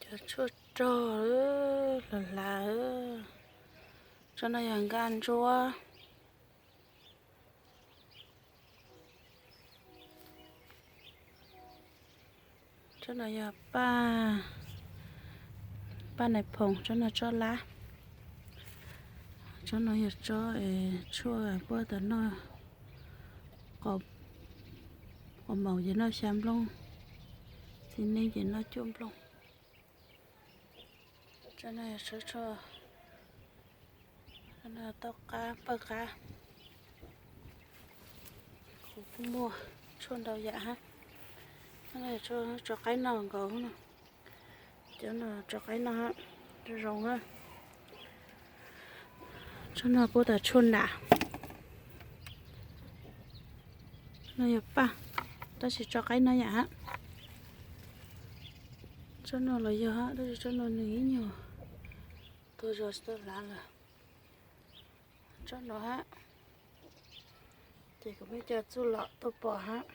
Yog tshuaj rog, hlav hlav. Tsob no yog nkaj ntsuab. Tsob no yog paj, paj nais phoom, tsob no tsob lab. Tsob no yog tsob tshuaj puab tas noj, qos maum ces noj xya nplooj, txiv neej ces noj cuaj nplooj. Tsob no yog tsob tshuaj, tsob no tauj qab pawj qab. Kuv kuj muaj tshuaj ntau yam hab. Tsob qaib no nkaus no, cov no tsob qaib no zoo zoo na. Tsob no puab tas tshuaj nam. Tsob no yog paj, tab sis tsob qaib no yam hab. Tsob no los yog hab, tab sis tsob no nws ib nyuag tuag zog tsis tau hlav lawm. Tsob no hab, ces kuv muab cov txuj lom tuaj pom hab.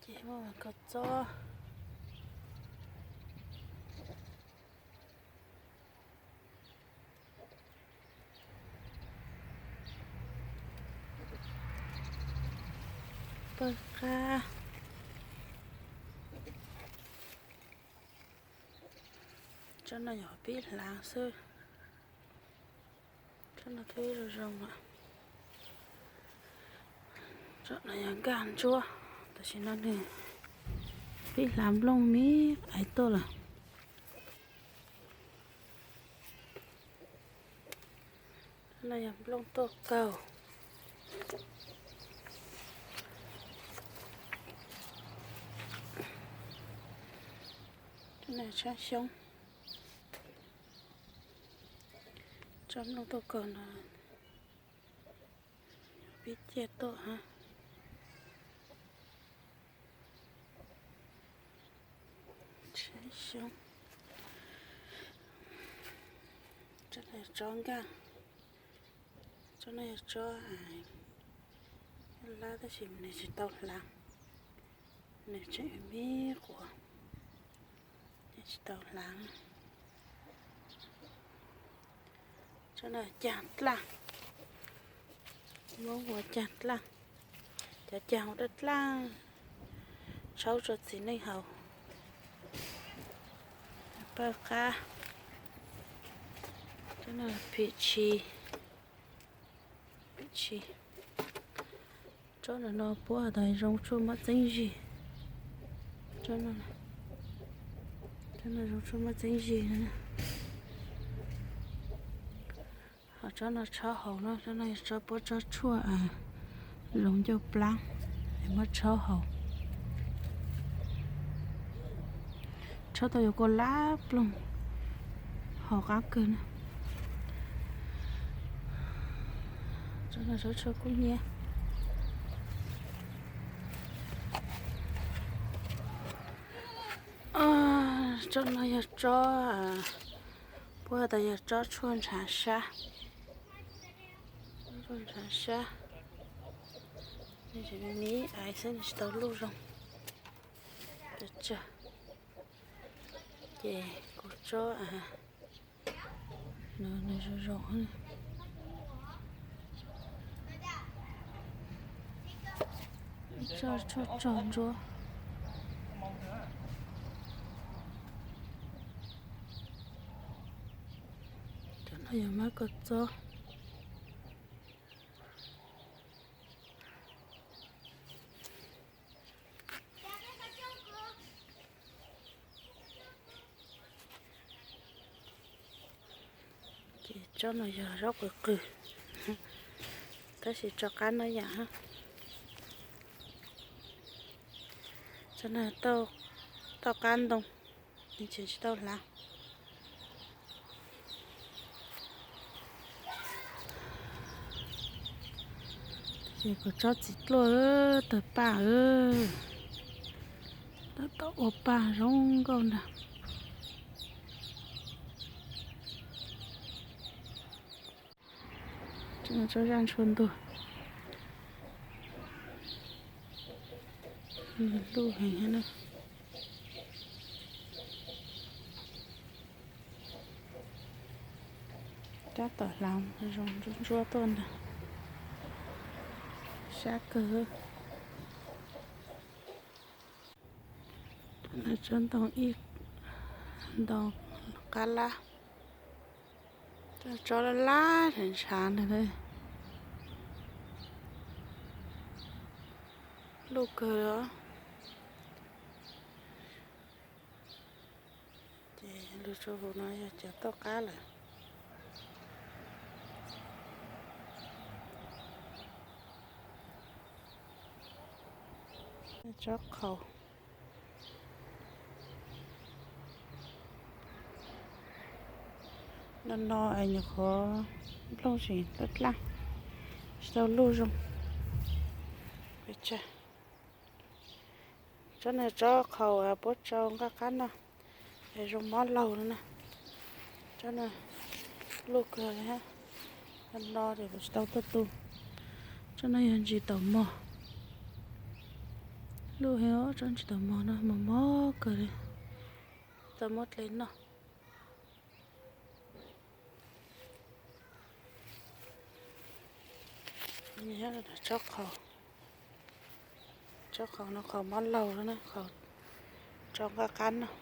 Ces muaj kaus txob. Pawj qab. Tsob no yog pib hlav xwb. Tsob no twb zoo zoo lawm. Tsob no yog nkaj ntsuab, tam sim no nws pib hlav nplooj me aiv tuaj lawm. Tsob no yog nplooj tuaj kaug. Tsob no tshab xyoob. Tsob nplooj tuaj kaug no pib ciaj tuaj hab. Tshab xyoob. Tsob no yog tsob nkaj. Tsob no yog tsob lab tab sis nws tsis tau hlav, nws tseem me quav, tsis tau hlav. Tsob no caag dlaj, muab ua caag dlaj, cov caag ua dlaj dlaj tshauv rua txiv neej haus. Pawj qab, tsob no phim tshis, phim tshis. Tsob ntawm no puab has tas zoo tshuaj muaj txeeb zig. Tsob no, tsob no zoo tshuaj muaj txeeb zig. Ho tsob no tshob haus no, tsob no yog tsob puab tsob tshuaj zoov ncauj plab es muab tshob haus. Tshob tau yuav kua lab ploog, haus qab kawg na. Tsob no tsob tshuaj kub hnyiab. Tsob no yog tsob, puab has tas yog tsob tshuaj ntshav sab. Tshuaj ntshav sab, me me aiv xwb, tsis tau luj zoo. Ces kuv tsob no nws zoo zoo, tsob tshuaj tsog ntsuab. Cov no yog mab kaus txob. Ces tsob no yog zaub qws qws, tab sis tso qab no yam. Tsob no tauj qab ntoo, nws tseem tsis tau hlav. Ces kuv tsob txiv dluaj tawg paj, tab tom ua paj zoo nkauj ntag. Tsob zaj ntshua ntuag. Luj heev na. Tab tom hlav zoo ntsuab ntsuab tuaj ntag. Sab kawg. Tsob ntoo ib, ntoo qab lab, tsob lab lab ntshav ntag. Luj kawg li os. Ces lug tso huv no yog cov toj qab lawm. Tsob qhaus no no es nyuam qhuav nplooj tseem dlab dlab, tsis tau luj zoo. Peb tsawg. Tsob no tsob qhaus puab tsau nqaj qab noj, zoo mob laug no na. Tsob no luj kawg li hab. No ces kuv tsis tau tuaj tu. Tsob no yog ntsis taum mog. Luj heev, tsob ntsis taum mog no mos mos kawg li, tau muab dle noj. Tsob qhaus, tsob qhaus no qhaus mob laug, qhaus tsau nqaj qab noj.